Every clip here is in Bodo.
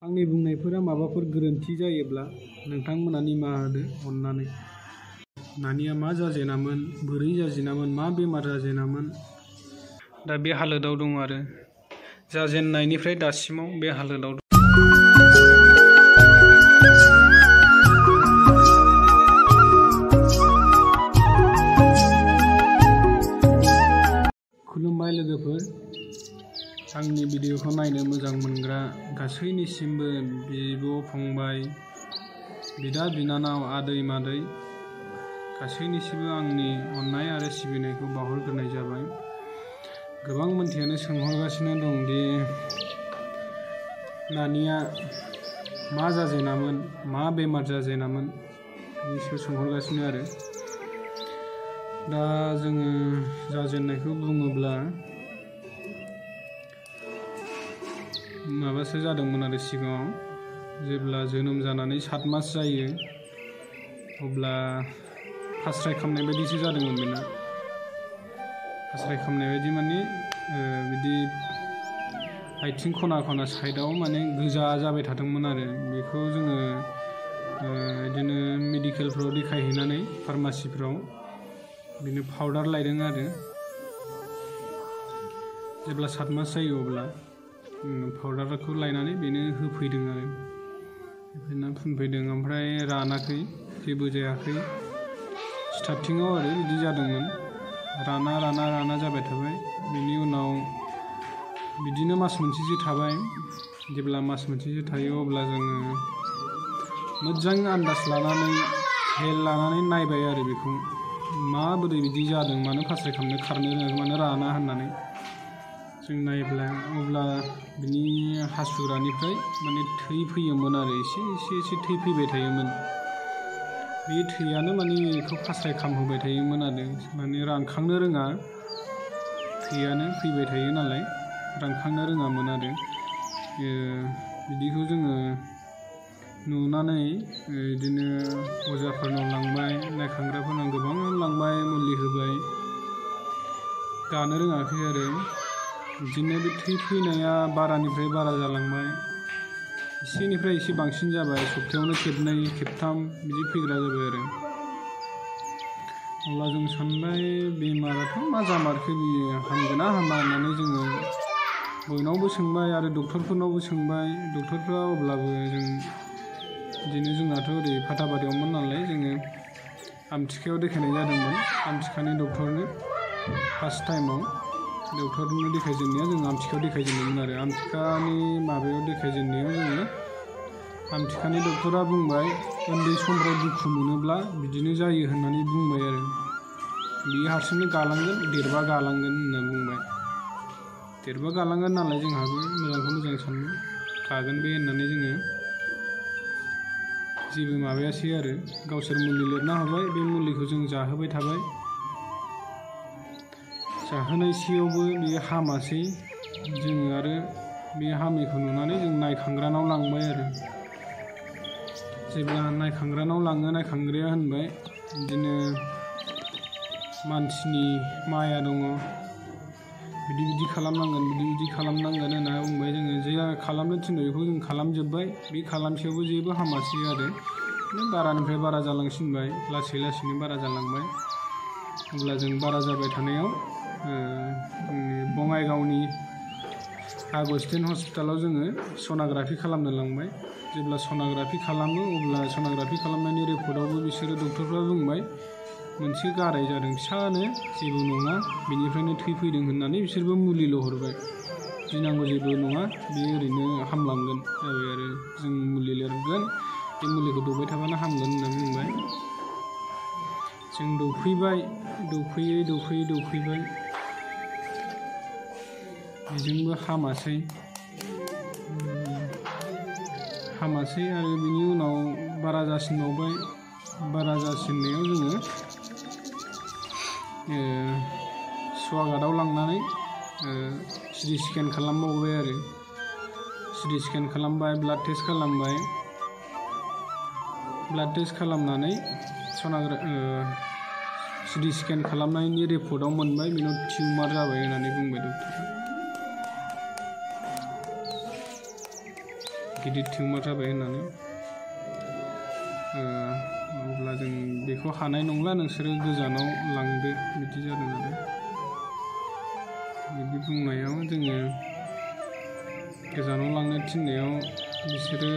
आंनि बुंनायफोरा माबाफोर गोरोन्थि जायोब्ला नोंथांमोना निमाहा होदो अननानै। नानिया मा जाजेनामोन, बोरै जाजेनामोन, मा बेमार जाजेनामोन, दा बे हालोदाव दं आरो जाजेननायनिफ्राय दासिमाव बे हालोदाव दं। खुलुमबाय लोगोफोर, आंनि भिडिअखौ नायनो मोजां मोनग्रा गासैनिसिमबो बिब' फंबाय, बिदा बिनानाव, आदै मादै गासैनिसिमबो आंनि अननाय आरो सिबिनायखौ बावहरग्रोनाय जाबाय। गोबां मानसियानो सोंहरगासिनो दं दि नानिया मा जाजेनामोन, मा बेमार जाजेनामोन, बिनि सायाव सोंहरगासिनो आरो दा जोङो जाजेननायखौ बुङोब्ला माबासो जादोंमोन आरो सिगाङाव जेब्ला जोनोम जानानै 7 मास जायो अब्ला फास्राय खामनाय बायदिसो जादोंमोन बेना। फास्राय खामनाय बायदि माने बिदि आथिं खना खना साइडआव माने गोजा जाबाय थादोंमोन आरो बेखौ जोङो बिदिनो मेडिकेलफ्राव देखायहैनानै फार्मासिफ्राव बिदिनो पाउडार लायदों आरो जेब्ला 7 मास जायो अब्ला पाउडारखौ लायनानै बेनो होफैदों आरो होफैना फुनफैदों। ओमफ्राय रानाखै, जेबो जायाखै। स्टार्टिङाव आरो बिदि जादोंमोन, राना जाबाय थाबाय। बिनि उनाव बिदिनो मास मोनसेसो थाबाय। जेब्ला मास मोनसेसो थायो अब्ला जोङो मोजां आन्दाज लानानै हेल लानानै नायबाय आरो बेखौ माबोरै बिदि जादों, मानो फास्राय खामनो खारनो रोङाखै, मानो राना होननानै जों नायब्ला अब्ला बिनि हासुग्रानिफ्राय माने थै फैयोमोन आरो एसे थै फैबाय थायोमोन। बे थैयानो माने बेखौ फास्राय खामहोबाय थायोमोन आरो माने रानखांनो रोङा, थैयानो फैबाय थायो नालाय रानखांनो रोङामोन आरो बिदिखौ जोङो नुनानै बिदिनो अजाफोरनाव लांबाय, नायखांग्राफोरनाव गोबां लांबाय, मुलि होबाय, गानो रोङाखै आरो बिदिनो बे थै फैनाया बारानिफ्राय बारा जालांबाय, एसेनिफ्राय एसे बांसिन जाबाय, सप्तायावनो खेबनै खेबथाम बिदि फैग्रा जाबाय आरो अब्ला जों सानबाय बेमाराथ' मा जामारखो, बियो हामगोना हामा होननानै जोङो बयनावबो सोंबाय आरो डक्टरफोरनावबो सोंबाय। डक्टरफ्रा अब्लाबो जों बिदिनो जोंनाथ' ओरै फाथाबारियावमोन नालाय जोङो आमथिखायाव देखायनाय जादोंमोन। आमथिखानि डक्टरनो फार्स्ट टाइमाव डक्टरनो देखायजेननाया जों आमथिखायाव देखायजेनदोंमोन आरो आमथिखानि माबायाव देखायजेननायाव जोङो आमथिखानि डक्टरा बुंबाय उन्दै समफ्राव दुखु मोनोब्ला बिदिनो जायो होननानै बुंबाय आरो बियो हारसिंनो गालांगोन, देरबा गालांगोन होनना बुंबाय। देरबा गालांगोन नालाय जोंहाबो मोजांखौ मोजां सानबाय, गागोन बे होननानै जोङो जेबो माबायासै आरो गावसोर मुलि लिरना होबाय, बे मुलिखौ जों जाहोबाय थाबाय। जाहोनायसेयावबो बेयो हामासै। जोङो आरो बे हामिखौ नुनानै जों नायखांग्रानाव लांबाय आरो जेब्ला नायखांग्रानाव लाङो, नायखांग्राया होनबाय बिदिनो मानसिनि माया दङ, बिदि खालामनांगोन, बिदि खालामनांगोन होनना बुंबाय। जोङो जे खालामनो थिनदों बेखौ जों खालामजोब्बाय, बे खालामसेयावबो जेबो हामासै आरो बारानिफ्राय बारा जालांसिनबाय, लासैनो बारा जालांबाय। अब्ला जों बारा जाबाय थानायाव बङाइगावनि आगस्टिन हस्पिटालाव जोङो सन'ग्राफि खालामनो लांबाय। जेब्ला सन'ग्राफि खालामो अब्ला सन'ग्राफि खालामनायनि रिपर्टआवबो बिसोरो डक्टरफ्रा बुंबाय मोनसे गाराय जादों फिसानो, जेबो नङा, बेनिफ्रायनो थै फैदों होननानै बिसोरबो मुलिल' हरबाय। गिनांगौ जेबो नङा, बेयो ओरैनो हामलांगोन जाबाय आरो जों मुलि लिरगोन, बे मुलिखौ दौबाय थाबानो हामगोन होनना बुंबाय। जों दौफैबाय, दौफैबाय, बेजोंबो हामासै आरो बिनि उनाव बारा जासिनबावबाय। बारा जासिननायाव जोङो स्वागतआव लांनानै सिटि स्केन खालामबावबाय आरो सिटि स्केन खालामबाय, ब्लाड टेस्ट खालामबाय। ब्लाड टेस्ट खालामनानै सिटि स्केन खालामनायनि रिपर्टआव मोनबाय बेनाव टिउमार जाबाय होननानै बुंबाय डक्टरा। गिदिर टिउमार जाबाय होननानै अब्ला जों बेखौ हानाय नंला नोंसोरो गोजानाव लांदो बिदि जादों आरो बिदि बुंनायाव जोङो गोजानाव लांनो थिननायाव बिसोरो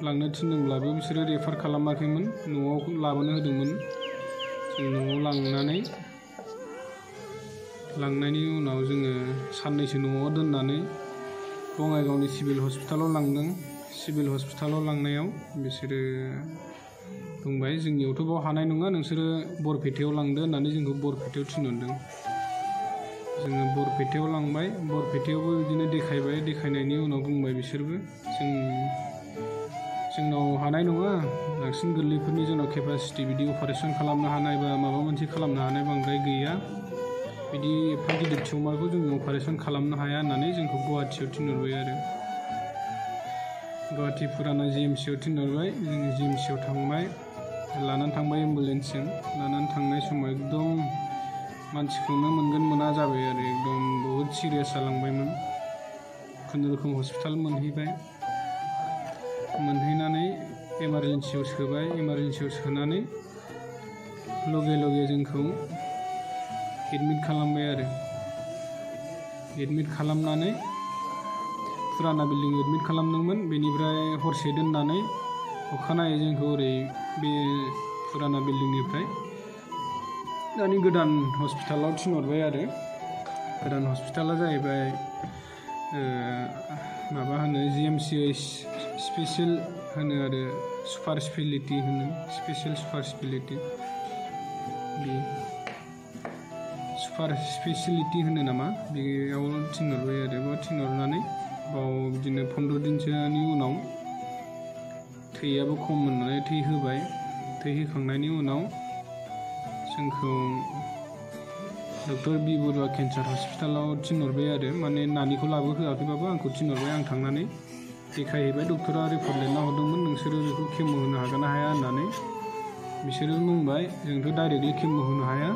लांनो थिनदोंब्लाबो बिसोरो रेफार खालामाखैमोन, न'आव लाबोनो होदोंमोन। जों न'आव लांनायनि उनाव जोङो साननैसो न'आव दोननानै बङाइगावनि सिभिल हस्पिटालाव लांदों। सिभिल हस्पिटालाव लांनायाव बिसोरो बुंबाय जोंनियावथ' बाव हानाय नङा, नोंसोरो बरपेटायाव लांदो होननानै जोंखौ बरपेटायाव थिनहरदों। जोङो बरपेटायाव लांबाय, बरपेटायावबो बिदिनो देखायबाय। देखायनायनि उनाव बुंबाय बिसोरबो जोंनाव हानाय नङा, बांसिन गोरलैफोरनि जोंनाव केपासिटि बिदि अपारेसन खालामनो हानाय बा माबा मोनसे खालामनो हानाय बांद्राय गैया, बिदि एफा गिदिर टिउमारखौ जोङो अपारेसन खालामनो हाया होननानै जोंखौ गुवाहाटियाव थिनहरबाय आरो गुवाहाटि फुराना जिएमसिआव थिनहरबाय। जों जिएमसिआव थांबाय, लानानै थांबाय एम्बुलेन्सजों। लानानै थांनाय समाव एकदम मानसिखौनो मोनगोन मोना जाबाय आरो एकदम बहुद सिरियास जालांबायमोन। खुनुरुखुम हस्पिटाल मोनहैबाय, मोनहैनानै इमारजेन्सियाव सोबाय। इमारजेन्सियाव सोनानै लगे लगे जोंखौ एडमिट खालामबाय आरो एडमिट खालामनानै फुराना बिल्डिं एडमिट खालामदोंमोन। बेनिफ्राय हरसे दोननानै अखानायै जोंखौ ओरै बे फुराना बिल्डिंनिफ्राय दानि गोदान हस्पिटालाव थिनहरबाय आरो गोदान हस्पिटाला जाहैबाय माबा होनो जिएमसिएइच स्पेसियेल होनो आरो सुपार स्पेलिटि होनो, स्पेसियेल सुपार स्पेलिटि बे सुपार स्पेसियेलिटि होनो नामा, बेयाव थिनहरबाय आरो बेयाव थिनहरनानै बाव बिदिनो 15 दिनसोनि उनाव थैयाबो खममोन नालाय थै होबाय। थै होखांनायनि उनाव जोंखौ डक्टर बि बरुवा केन्सार हस्पिटालाव थिनहरबाय आरो माने नानिखौ लाबोहोआखैबाबो आंखौ थिनहरबाय। आं थांनानै देखायहैबाय। डक्टरा रिपर्ट लिरना हरदोंमोन, नोंसोरो बेखौ केम' होनो हागोन ना हाया होननानै। बिसोरो बुंबाय जोंथ' डाइरेक्टलि केम' होनो हाया,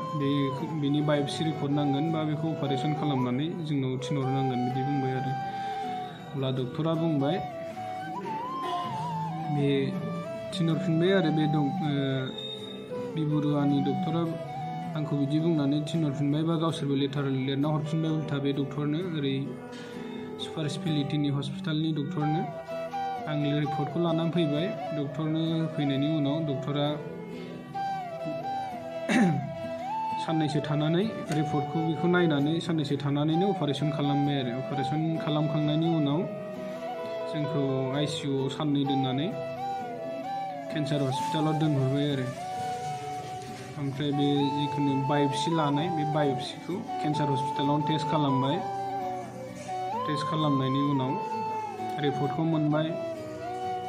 बेनि बाय'प्सि रिपर्ट नांगोन बा बेखौ अपारेसन खालामनानै जोंनाव थिनहरनांगोन बिदि बुंबाय आरो। अब्ला डक्टरा बुंबाय, बे थिनहरफिनबाय आरो बे बि बरुवानि डक्टरा आंखौ बिदि बुंनानै थिनहरफिनबाय बा गावसोरबो लेटार लिरना हरफिनबाय उल्था बे डक्टरनो, ओरै सुपार स्पेलिटिनि हस्पिटालनि डक्टरनो। आं रिपर्टखौ लानानै फैबाय। डक्टरनो फैनायनि उनाव डक्टरा साननैसो थानानै रिपर्टखौ बेखौ नायनानै साननैसो थानानैनो अपारेसन खालामबाय आरो। अपारेसन खालामखांनायनि उनाव जोंखौ आइसिइउआव साननै दोननानै केन्सार हस्पिटालाव दोनहरबाय आरो। ओमफ्राय बे जिखुनु बाय'प्सि लानाय बे बाय'प्सिखौ केन्सार हस्पिटालावनो टेस्ट खालामबाय। टेस्ट खालामनायनि उनाव रिपर्टखौ मोनबाय।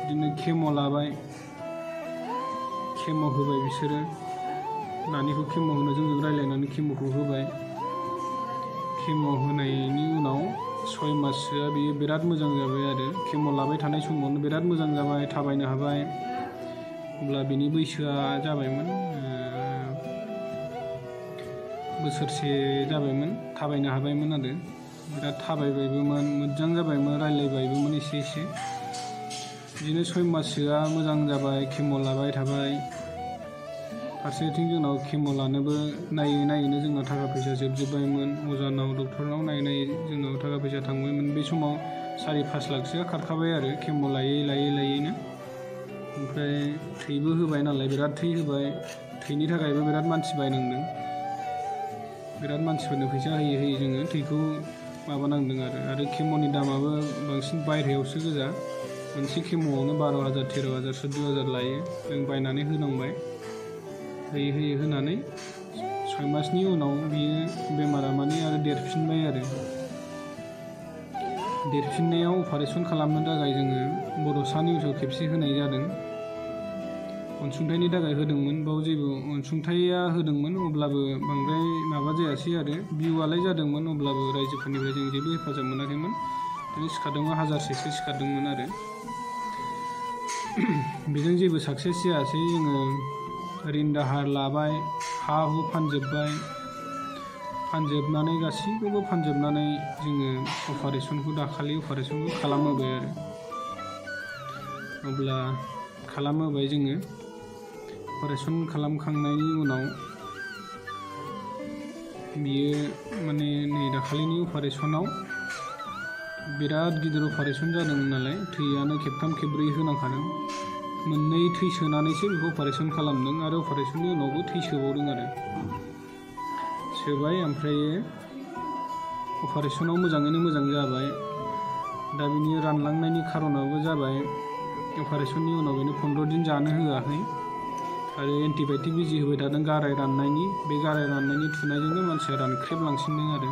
बिदिनो केम' लाबाय, केम' होबाय बिसोरो। नानिखौ केम' होनो जोंजों रायज्लायनानै केम'खौ होबाय। केम' होनायनि उनाव 6 माससोआ बेयो बिराद मोजां जाबाय आरो केम' लाबाय थानाय समावनो बिराद मोजां जाबाय, थाबायनो हाबाय। अब्ला बिनि बैसोआ जाबायमोन बोसोरसे जाबायमोन, थाबायनो हाबायमोन आरो बिराद थाबायबायबोमोन, मोजां जाबायमोन, रायज्लायबायबोमोन एसे। बिदिनो 6 माससोआ मोजां जाबाय, केम' लाबाय थाबाय। फारसेथिं जोंनाव केम' लानोबो नायैनो जोंनाव थाखा फैसा जोबजोब्बायमोन। अजानाव डक्टरनाव नायै जोंनाव थाखा फैसा थांबायमोन। बे समाव 4-5 लाखसोआ खारखाबाय आरो केम' लायैनो। ओमफ्राय थैबो होबाय नालाय, बिराद थै होबाय। थैनि थाखायबो बिराद मानसि बायनांदों। बिराद मानसिफोरनो फैसा होयै जोङो थैखौ माबानांदों आरो केम'नि दामाबो बांसिन बायह्रायावसो गोजा। मोनसे केम'आवनो 12,000, 13,000, 14,000 लायो। जों बायनानै होनांबाय। होयै होनानै 6 मासनि उनाव बियो बेमारा माने आरो देरफिनबाय आरो। देरफिननायाव अपारेसन खालामनो थाखाय जोङो बड'सा निउसाव खेबसे होनाय जादों। अनसुंथाइनि थाखाय होदोंमोन, बाव जेबो अनसुंथाइया होदोंमोन अब्लाबो बांद्राय माबा जायासै आरो। भिउआलाय जादोंमोन, अब्लाबो रायजोफोरनिफ्राय जों जेबो हेफाजाब मोनाखैमोन। बिदिनो सिखारदोंमोन 1000सेसो सिखारदोंमोन आरो बेजों जेबो साक्सेस जायासै। जोङो रिन दाहार लाबाय, हा हु फानजोबनानै गासैखौबो फानजोबनानै जोङो अपारेसनखौ दाखालि खालामहोबाय आरो अब्ला खालामहोबाय जोङो। अपारेसन खालामखांनायनि उनाव बियो माने नै दाखालिनि अपारेसनाव बिराद गिदिर अपारेसन जादोंमोन नालाय, थैयानो खेबथाम खेबब्रै होनांखादों। मोननै थै सोनानैसो बेखौ अपारेसन खालामदों आरो अपारेसननि उनावबो थै सोबावदों आरो। सोबाय ओमफ्राय अपारेसनाव मोजाङैनो मोजां जाबाय। दा बिनि रानलांनायनि खारनाबो जाबाय अपारेसननि उनाव बेनो 15 दिन जानो होआखै आरो एन्टिबायटिक बिजि होबाय थादों गाराय राननायनि। बे गाराय राननायनि थुनायजोंनो मानसिया रानख्रेबलांसिनदों आरो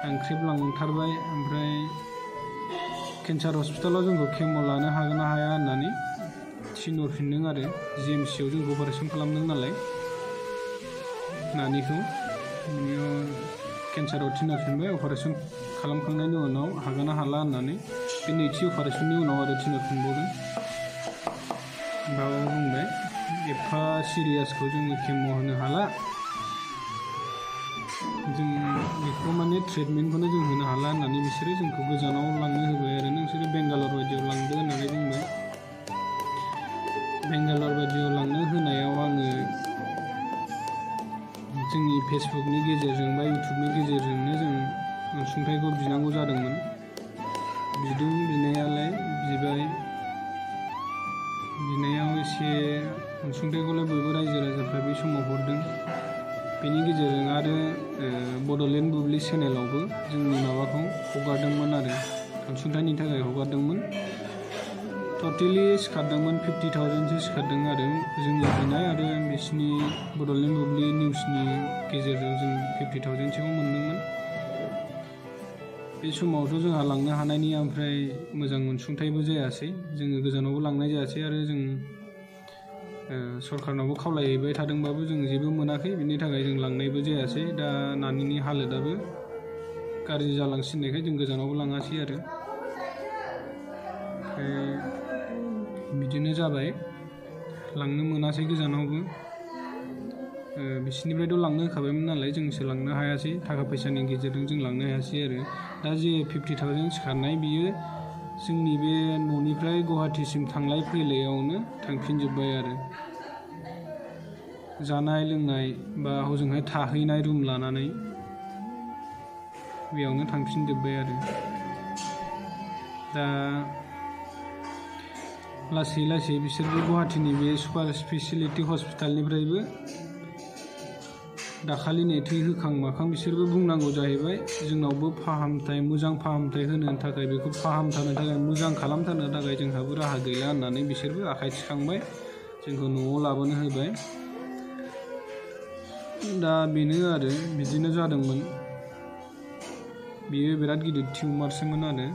रानख्रेबलांथारबाय। ओमफ्राय केन्सार हस्पिटालाव जोंखौ केम' लानो हागोन ना हाया होननानै थिनहरफिनदों आरो। GMCआव जोंखौ अपारेसन खालामदों नालाय नानिखौ, बेयाव केन्साराव थिनहरफिनबाय। अपारेसन खालामखांनायनि उनाव हागोन ना हाला होननानै बे नैथि अपारेसननि उनाव आरो थिनहरफिनबावदों। बाबा बुंबाय एफा सिरियासखौ जोङो केम' होनो हाला, जों बेखौ माने ट्रिटमेन्टखौनो जों होनो हाला होननानै बिसोरो जोंखौ गोजानाव लांनो होबाय आरो। नोंसोरो बेंगालर बायदियाव लांदो होननानै बुंबाय। बेंगालर बायदियाव लांनो होनायाव आङो जोंनि फेसबुकनि गेजेरजों बा इउटुबनि गेजेरजोंनो जों अनसुंथाइखौ बिनांगौ जादोंमोन। बिदों बिनायालाय बिबाय, बिनायाव एसे अनसुंथाइखौलाय बयबो रायजो राजाफ्रा बे समाव हरदों। बेनि गेजेरजों आरो बड'लेण्ड बुब्लि चेनेलावबो जोंनि माबाखौ हगारदोंमोन आरो अनसुंथाइनि थाखाय हगारदोंमोन। टटेलि सिखारदोंमोन 50,000सो सिखारदों आरो जोंनि बिनाय आरो बिसिनि बड'लेण्ड बुब्लि निउसनि गेजेरजों जों 50,000सोखौ मोनदोंमोन। बे समावथ' जोंहा लांनो हानायनि ओमफ्राय मोजां अनसुंथाइबो जायासै, जोङो गोजानावबो लांनाय जायासै आरो जों सरकारनावबो खावलायहैबाय थादोंबाबो जों जेबो मोनाखै। बिनि थाखाय जों लांनायबो जायासै। दा नानिनि हालोदाबो गाज्रि जालांसिननायखाय जों गोजानावबो लाङासै आरो। बिदिनो जाबाय, लांनो मोनासै गोजानावबो। बिसिनिफ्रायथ' लांनो होखाबायमोन नालाय जोंसो लांनो हायासै, थाखा फैसानि गेजेरजों जों लांनो हायासै आरो। दा जे 50,000 सिखारनाय बियो जोंनि बे न'निफ्राय गुवाहाटिसिम थांलाय फैलायावनो थांफिनजोब्बाय आरो। जानाय लोंनाय बा हजोंहाय थाहैनाय रुम लानानै बेयावनो थांफिनजोब्बाय आरो। दा लासै लासै बिसोरबो गुवाहाटिनि बे सुपार स्पेसियेलिटि हस्पिटालनिफ्रायबो दाखालि थै होखां माखां बिसोरबो बुंनांगौ जाहैबाय जोंनावबो फाहामथाय, मोजां फाहामथाय होनो थाखाय, बेखौ फाहामथारनो थाखाय, मोजां खालामथारनो थाखाय जोंहाबो राहा गैला होननानै बिसोरबो आखाइ थिखांबाय, जोंखौ न'आव लाबोनो होबाय। दा बेनो आरो बिदिनो जादोंमोन। बियो बिराद गिदिर टिउमारसोमोन आरो।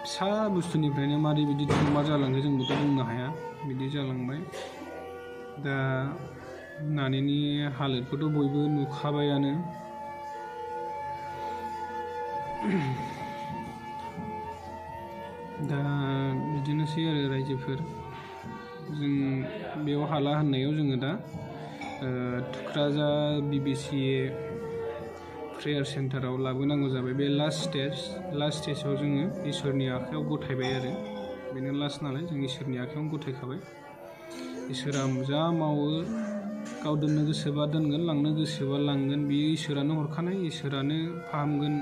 फिसा बुस्थुनिफ्रायनो मारै बिदि टिउमार जालांखो जोंबोथ' बुंनो हाया, बिदि जालांबाय। दा नानिनि हालोदखौथ' बयबो नुखाबायानो। दा बिदिनोसै आरो रायजोफोर, जों बेयाव हाला होननायाव जोङो दा थुक्राझार BBCA प्रेयार सेन्टाराव लाबोनांगौ जाबाय। बे लास्ट स्टेजाव जोङो इसोरनि आखायाव गथायबाय आरो। बेनो लास्ट नालाय जों इसोरनि आखायावनो गथायखाबाय। इसोरा जा मावो, गाव दोननो गोसोबा दोनगोन, लांनो गोसोबा लांगोन, बियो इसोरानो हरखानाय, इसोरानो फाहामगोन।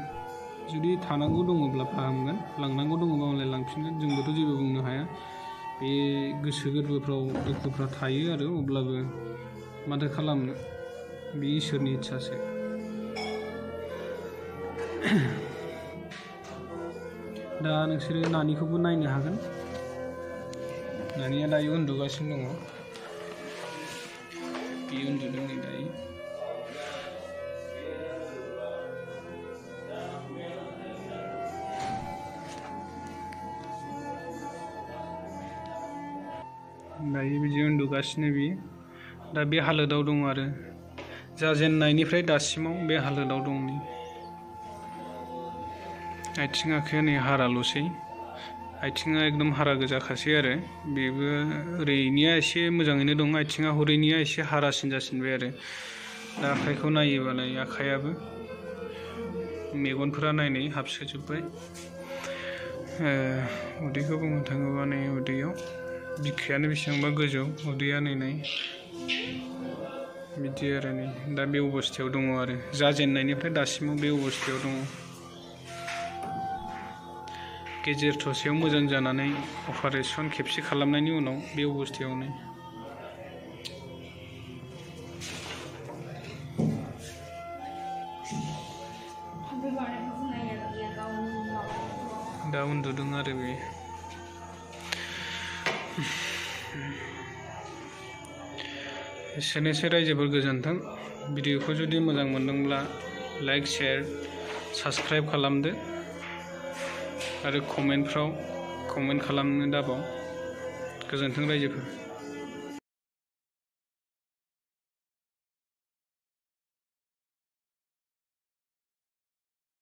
जुदि थानांगौ दङब्ला फाहामगोन, लांनांगौ दङबा मालाय लांफिनगोन, जोंबोथ' जेबो बुंनो हाया। बे गोसो गोरबोफ्राव दुखुफ्रा थायो आरो, अब्लाबो माथो खालामनो, बे इसोरनि इस्सासो। दा नोंसोरो नानिखौबो नायनो हागोन। नानिया दायो उन्दुगासिनो दङ, बियो उन्दुदों नै दायो। दायो बिदि उन्दुगासिनो बियो। दा बे हालोदाव दङ आरो, जाजेननायनिफ्राय दासिमाव बे हालोदाव दं। आथिं आखाया नै हाराल'सै, आथिङा एकदम हारा गोजाखासै आरो। बेबो ओरैनिया एसे मोजाङैनो दं, आथिङा हरैनिया एसे हारासिन जासिनबाय आरो। दा आखाइखौ नायोबालाय आखाइयाबो मेगनफोरा नायनाय हाबसोजोब्बाय। उदैखौ बुंनो थाङोबा नै उदैयाव बिखायानो बेसेबांबा गोजौ, उदैया नै बिदि आरो नै दा बे अबस्थायाव दङ आरो जाजेननायनिफ्राय दासिमाव बे अबस्थायाव दङ। गेजेर ससेयाव मोजां जानानै अपारेसन खेबसे खालामनायनि उनाव बे अबस्थायावनो। दा उन्दुदों आरो बे। एसेनोसै रायजोफोर, गोजोन्थों। भिडिअखौ जुदि मोजां मोनदोंब्ला लाइक, शेयार, साबस्क्राइब खालामदो आरो कमेन्टफ्राव कमेन्ट खालामनो दाबाव। गोजोन्थों रायजोफोर।